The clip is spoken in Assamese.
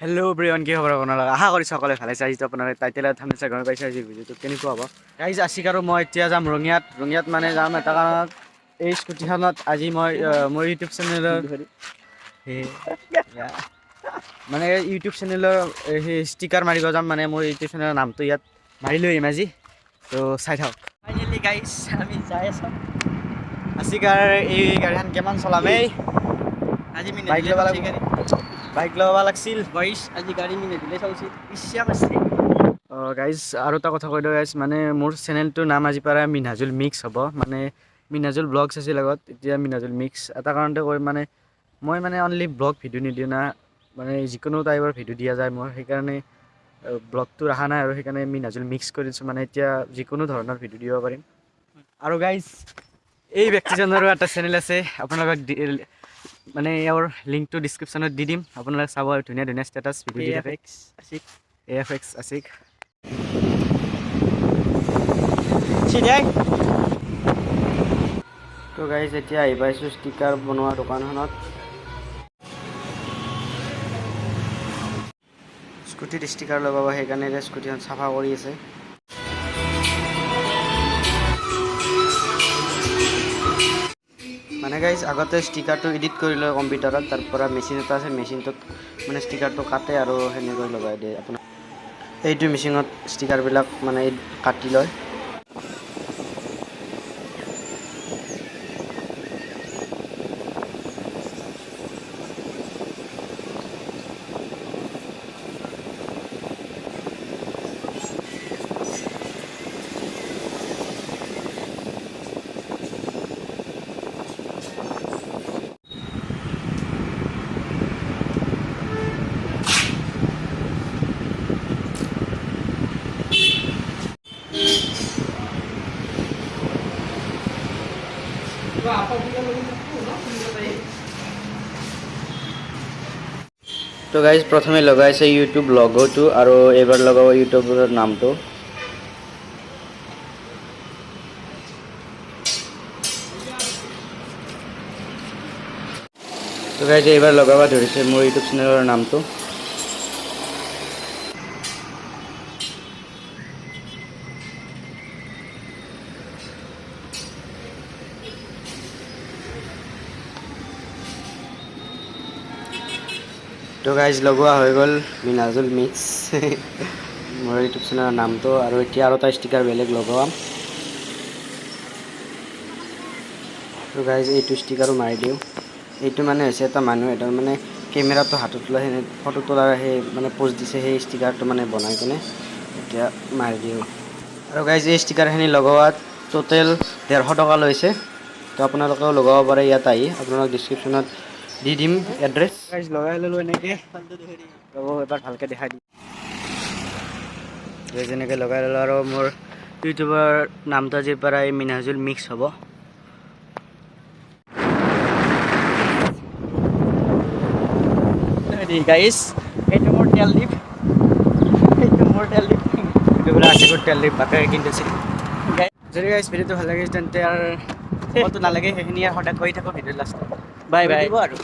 হেল্ল' ব্ৰিয়ন, কি খবৰ আপোনালোক? আশা কৰিছোঁ সকলোৱে ভালে আছে। আজিতো আপোনালোকে টাইটেল আৰু থাম্বনেইল চাই গম পাইছে আজি ভিডিঅ'টো কেনেকুৱা হ'ব। গাইজ, আছিক আৰু মই এতিয়া যাম ৰঙিয়াত। ৰঙিয়াত মানে যাম এটা কাৰণত, এই স্কুটিখনত আজি মই মোৰ ইউটিউব চেনেলৰ মানে ইউটিউব চেনেলৰ সেই ষ্টিকাৰ মাৰিব যাম। মানে মোৰ ইউটিউব চেনেলৰ নামটো ইয়াত মাৰি লৈ আহিম আজি। তো চাই থাকক। ফাইনেলি গাইছ, আমি যাই আছো। আছিকাৰ এই গাড়ীখন কিমান চলাম এই আজি মিনে বাইক ল'ব লাগিব, বাইক ল'ব লাগছিল। গাইছ, আজি গাড়ী মিনে দিলে চলছি, ইচ্ছা কৰিছে। অঁ গাইজ, আৰু এটা কথা কৈ দিওঁ গাইজ, মানে মোৰ চেনেলটোৰ নাম আজিৰ পৰা মিনহাজুল মিক্স হ'ব। মানে মিনহাজুল ব্লগছ আছিল আগত, এতিয়া মিনহাজুল মিক্স। এটা কাৰণতে কৰিম, মানে মই মানে অনলি ব্লগ ভিডিঅ' নিদিওঁ না, মানে যিকোনো টাইপৰ ভিডিঅ' দিয়া যায় মোৰ, সেইকাৰণে ব্লগটো ৰখা নাই আৰু সেইকাৰণে মিনহাজুল মিক্স কৰি দিছোঁ। মানে এতিয়া যিকোনো ধৰণৰ ভিডিঅ' দিব পাৰিম। আৰু গাইজ, এই ব্যক্তিজনৰো এটা চেনেল আছে, আপোনালোকক মানে ইয়াৰ লিংকটো ডিছক্ৰিপশ্যনত দি দিম, আপোনালোকে চাব। আৰু ধুনীয়া ধুনীয়া ষ্টেটাছ ভিডিঅ' দি থাকে। আছিক। এ এফ এক্স আছিক। চিধাই। তো গাইজ, এতিয়া আহি পাইছোঁ ষ্টিকাৰ বনোৱা দোকানখনত। স্কুটিত ষ্টিকাৰ লগাব, সেইকাৰণে এতিয়া স্কুটিখন চাফা কৰি আছে। মানে গাইজ, আগতে ষ্টিকাৰটো এডিট কৰি লয় কম্পিউটাৰত, তাৰ পৰা মেচিন এটা আছে, মেচিনটোত মানে ষ্টিকাৰটো কাটে আৰু সেনেকৈ লগাই দিয়ে। আপোনাৰ এইটো মেচিনত ষ্টিকাৰবিলাক মানে কাটি লয়। তো গাইজ, প্ৰথমে লগাইছে ইউটিউব লগ'টো আৰু এইবাৰ লগাব ইউটিউবৰ নামটো। তো গাইজ, এইবাৰ লগাব ধৰিছে মোৰ ইউটিউব চেনেলৰ নামটো। তো গাইজ, লগোৱা হৈ গ'ল মিনাজুল মিক্স, মোৰ ইউটিউব চেনেলৰ নামটো। আৰু এতিয়া আৰু এটা ষ্টিকাৰ বেলেগ লগাম। তো গাইজ, এইটো ষ্টিকাৰো মাৰি দিওঁ। এইটো মানে হৈছে এটা মানুহ এটা মানে কেমেৰাটো হাতত লৈ সেনে ফটো তোলাৰ সেই মানে প'জ দিছে, সেই ষ্টিকাৰটো মানে বনাই কেনে এতিয়া মাৰি দিওঁ। আৰু গাইজ, এই ষ্টিকাৰখিনি লগোৱাত টোটেল 150 টকা লৈছে। তো আপোনালোকেও লগাব পাৰে ইয়াত আহি, আপোনালোক ডিছক্ৰিপশ্যনত দি দিম এড্ৰেছ। গাইজ, লগাই ল'লোঁ এনেকৈ। ৰ'ব, এবাৰ ভালকৈ দেখাই দিম। যেনেকৈ লগাই ল'লোঁ আৰু মোৰ ইউটিউবৰ নামটো আজিৰ পৰা এই মিনহাজুল মিক্স হ'ব। গাইছ, এইটো মোৰ তেল ডিপ, এইটো মোৰ তেল ডিপ। এইটো বোলে আশীৰ্বাদ তেল ডিপ, বাপেৰে কিনি দিছিল। যদি গাইজ ভিডিঅ'টো ভাল লাগিছে, তেন্তে আৰু ক'বতো নালাগে, সেইখিনি আৰু সদায় কৰি থাকোঁ ভিডিঅ'ৰ লাষ্টত। Bye bye. দিব আৰু।